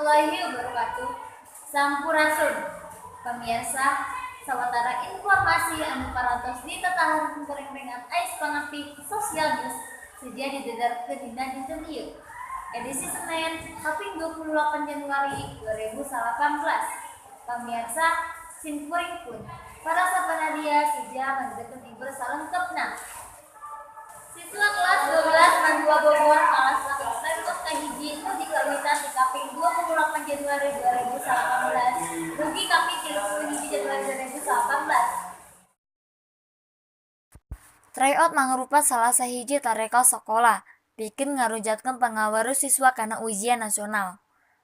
Warahmatullahi wabarakatuh. Sampurasun. Pemirsa, sawatara informasi anu parantos ditetahan ku kuring Ais Pangapi Sosial News sedia didedarkeun dina dinten ieu. Edisi Senin, kaping 28 Januari 2018. Pemirsa, simkuring pun para sapanadia seja ngadedekeun ibur salengkepna. Siswa kelas 12 MAN 2 Bogor ngalaksanakeun tryout kahiji nu dikawitan di kaping 28 Januari 2018 dugi kaping 31 Januari 2018. Tryout mangrupa salah sahiji tarekal sakola pikeun ngarujatkeun pangaweruh siswa kana ujian nasional.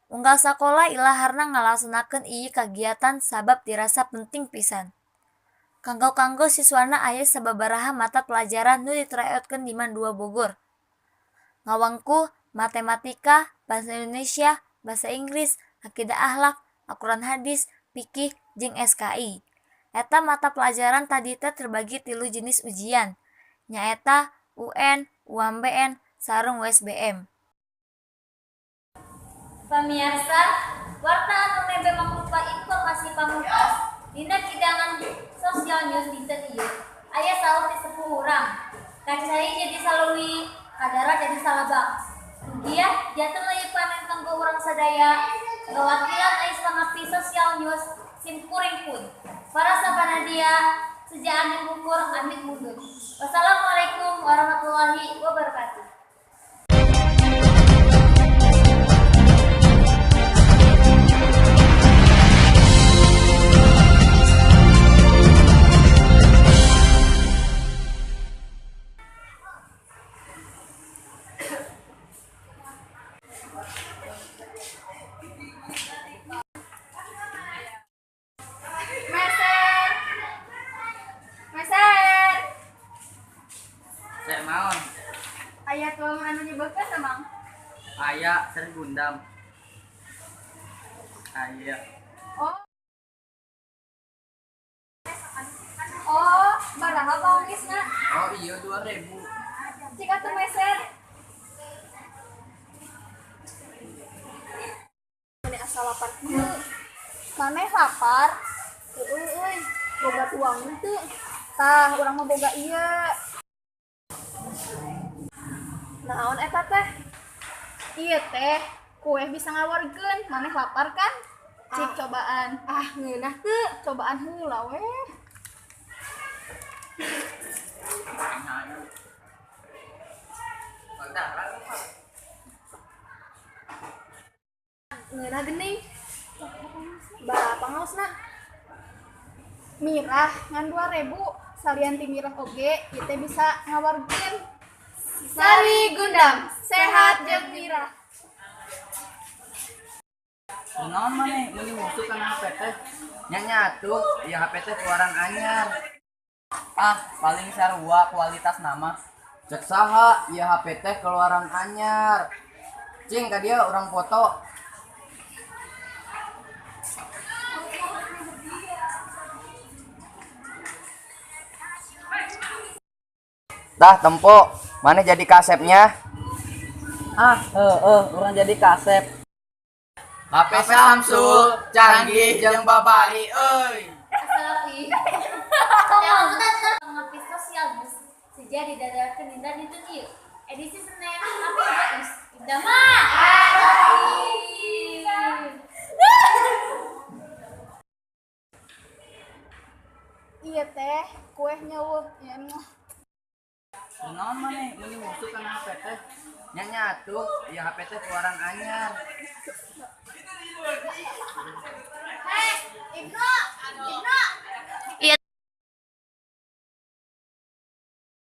Unggal sakola ilaharna ngalaksanakeun ieu kagiatan sabab dirasa penting pisan. Kanggo-kanggo siswana aya sababaraha mata pelajaran nu ditryoutkeun di MAN 2 Bogor. Ngawengku matematika, Basa Indonesia, Basa Inggris, Akidah Akhlak, Alquran Hadis, Fikih, jeung SKI. Eta mata pelajaran tadi teh terbagi tilu jenis ujian, nyaeta UN, UMBN, sareng USBM. Pamirsa, warta anu nembe mangrupa informasi pamungkas dina kidangan Sosial News dinten ieu aya saur ti sepuh urang. Kacai jadi saleuwi, kadara jadi salabang. Mugia janten leuwih panen kanggo urang sadaya. Ngawakilan Ais Pangapi Sosial News, simkuring pun. Para sapanadia, sejaan yang ngukur amit mundur. Wassalamualaikum warahmatullahi wabarakatuh. Meser. Meser. Saya naon? Aya tuang anu nyebelkeun teh, Mang? Aya sering gundam. Aya. Oh. Oh, baraha pangisna? Oh iya 2000. Cik atuh meser. Mane asa lapar kieu. Maneh lapar? Heueuh euy, boga tuang teu? Tah, urang mah boga ieu. Naon eta teh? Ieu teh kue bisa ngawargeun. Maneh lapar kan? Cik cobaan. Ah, ngeunah teu? Cobaan heula weh. Ngeunah geuning. Barapa ngaosna? Mirah ngan 2000. Salian ti mirah oge, ieu teh bisa ngawargeun. Sari Gundam, sehat jeung mirah. Naon maneh meuni musuh kana HP teh? Nya nyatu, ieu HP teh keluaran anyar. Ah, paling sarua kualitas nama. Cek saha ieu HP teh keluaran anyar. Cing ka dieu urang foto. Tah tempo, mana jadi kasepnya? Ah, heeh, urang jadi kasep. HP Samsung canggih jeung babari euy. Asalafi. Pangapi Sosial News seja didadarkeun dina dinten ieu. Edisi Senin, kaping 2 Indama. Ieu teh kue nyeuweuh nya. Naon maneh meuni musuh kana HP teh? Nya nyatu, ieu HP teh keluaran anyar. Hei, Ibnu, Ibnu.